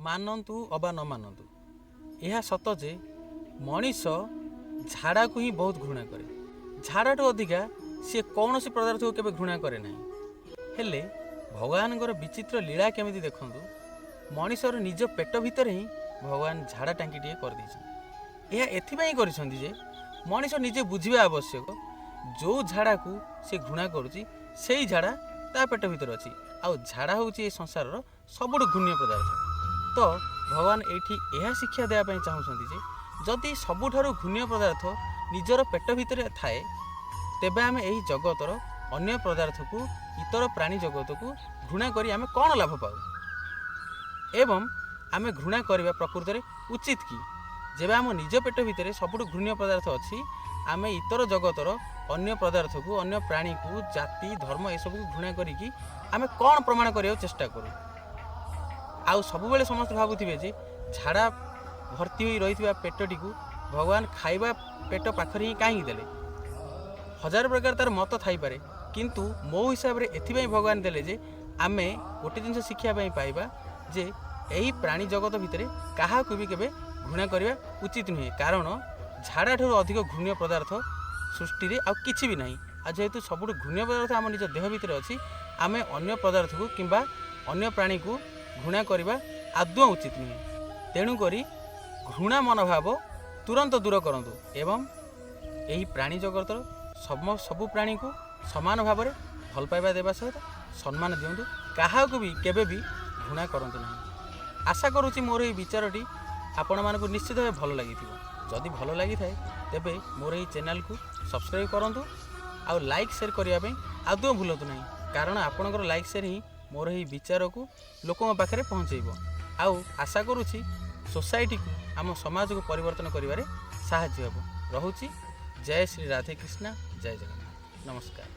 ମାନନ୍ତୁ ଅବା ନ ମାନନ୍ତୁ, ଏହା ସତ ଯେ ମଣିଷ ଝାଡ଼ାକୁ ହିଁ ବହୁତ ଘୃଣା କରେ। ଝାଡ଼ାଠୁ ଅଧିକା ସିଏ କୌଣସି ପଦାର୍ଥକୁ କେବେ ଘୃଣା କରେ ନାହିଁ। ହେଲେ ଭଗବାନଙ୍କର ବିଚିତ୍ର ଲୀଳା କେମିତି ଦେଖନ୍ତୁ, ମଣିଷର ନିଜ ପେଟ ଭିତରେ ହିଁ ଭଗବାନ ଝାଡ଼ା ଟାଙ୍କିଟିଏ କରିଦେଇଛନ୍ତି। ଏହା ଏଥିପାଇଁ କରିଛନ୍ତି ଯେ ମଣିଷ ନିଜେ ବୁଝିବା ଆବଶ୍ୟକ, ଯେଉଁ ଝାଡ଼ାକୁ ସେ ଘୃଣା କରୁଛି ସେଇ ଝାଡ଼ା ତା ପେଟ ଭିତରେ ଅଛି। ଆଉ ଝାଡ଼ା ହେଉଛି ଏ ସଂସାରର ସବୁଠୁ ଘୃଣ୍ୟ ପଦାର୍ଥ। ତ ଭଗବାନ ଏଇଠି ଏହା ଶିକ୍ଷା ଦେବା ପାଇଁ ଚାହୁଁଛନ୍ତି ଯେ ଯଦି ସବୁଠାରୁ ଘୃଣ୍ୟ ପଦାର୍ଥ ନିଜର ପେଟ ଭିତରେ ଥାଏ, ତେବେ ଆମେ ଏହି ଜଗତର ଅନ୍ୟ ପଦାର୍ଥକୁ, ଇତର ପ୍ରାଣୀ ଜଗତକୁ ଘୃଣା କରି ଆମେ କ'ଣ ଲାଭ ପାଉ ଏବଂ ଆମେ ଘୃଣା କରିବା ପ୍ରକୃତରେ ଉଚିତ କି? ଯେବେ ଆମ ନିଜ ପେଟ ଭିତରେ ସବୁଠୁ ଘୃଣ୍ୟ ପଦାର୍ଥ ଅଛି, ଆମେ ଇତର ଜଗତର ଅନ୍ୟ ପଦାର୍ଥକୁ, ଅନ୍ୟ ପ୍ରାଣୀକୁ, ଜାତି, ଧର୍ମ ଏସବୁକୁ ଘୃଣା କରିକି ଆମେ କ'ଣ ପ୍ରମାଣ କରିବାକୁ ଚେଷ୍ଟା କରୁ? ଆଉ ସବୁବେଳେ ସମସ୍ତେ ଭାବୁଥିବେ ଯେ ଝାଡ଼ା ଭର୍ତ୍ତି ହୋଇ ରହିଥିବା ପେଟଟିକୁ ଭଗବାନ ଖାଇବା ପେଟ ପାଖରେ ହିଁ କାହିଁକି ଦେଲେ? ହଜାର ପ୍ରକାର ତାର ମତ ଥାଇପାରେ, କିନ୍ତୁ ମୋ ହିସାବରେ ଏଥିପାଇଁ ଭଗବାନ ଦେଲେ ଯେ ଆମେ ଗୋଟେ ଜିନିଷ ଶିଖିବା ପାଇଁ ପାଇବା ଯେ ଏହି ପ୍ରାଣୀ ଜଗତ ଭିତରେ କାହାକୁ ବି କେବେ ଘୃଣା କରିବା ଉଚିତ ନୁହେଁ, କାରଣ ଝାଡ଼ାଠାରୁ ଅଧିକ ଘୃଣ୍ୟ ପଦାର୍ଥ ସୃଷ୍ଟିରେ ଆଉ କିଛି ବି ନାହିଁ। ଆଉ ଯେହେତୁ ସବୁଠୁ ଘୃଣ୍ୟ ପଦାର୍ଥ ଆମ ନିଜ ଦେହ ଭିତରେ ଅଛି, ଆମେ ଅନ୍ୟ ପଦାର୍ଥକୁ କିମ୍ବା ଅନ୍ୟ ପ୍ରାଣୀକୁ ଘୃଣା କରିବା ଆଦୌ ଉଚିତ ନୁହେଁ। ତେଣୁକରି ଘୃଣା ମନୋଭାବ ତୁରନ୍ତ ଦୂର କରନ୍ତୁ ଏବଂ ଏହି ପ୍ରାଣୀ ଜଗତର ସବୁ ପ୍ରାଣୀଙ୍କୁ ସମାନ ଭାବରେ ଭଲ ପାଇବା ଦେବା ସହିତ ସମ୍ମାନ ଦିଅନ୍ତୁ। କାହାକୁ ବି କେବେ ବି ଘୃଣା କରନ୍ତୁ ନାହିଁ। ଆଶା କରୁଛି ମୋର ଏହି ବିଚାରଟି ଆପଣମାନଙ୍କୁ ନିଶ୍ଚିତ ଭାବେ ଭଲ ଲାଗିଥିବ। ଯଦି ଭଲ ଲାଗିଥାଏ, ତେବେ ମୋର ଏହି ଚ୍ୟାନେଲକୁ ସବସ୍କ୍ରାଇବ୍ କରନ୍ତୁ ଆଉ ଲାଇକ୍, ସେୟାର କରିବା ପାଇଁ ଆଦୌ ଭୁଲନ୍ତୁ ନାହିଁ, କାରଣ ଆପଣଙ୍କର ଲାଇକ୍, ସେୟାର ହିଁ ମୋର ଏହି ବିଚାରକୁ ଲୋକଙ୍କ ପାଖରେ ପହଞ୍ଚେଇବ ଆଉ ଆଶା କରୁଛି ସୋସାଇଟିକୁ, ଆମ ସମାଜକୁ ପରିବର୍ତ୍ତନ କରିବାରେ ସାହାଯ୍ୟ ହେବ। ରହୁଛି। ଜୟ ଶ୍ରୀ ରାଧେ କୃଷ୍ଣ, ଜୟ ଜଗନ୍ନାଥ, ନମସ୍କାର।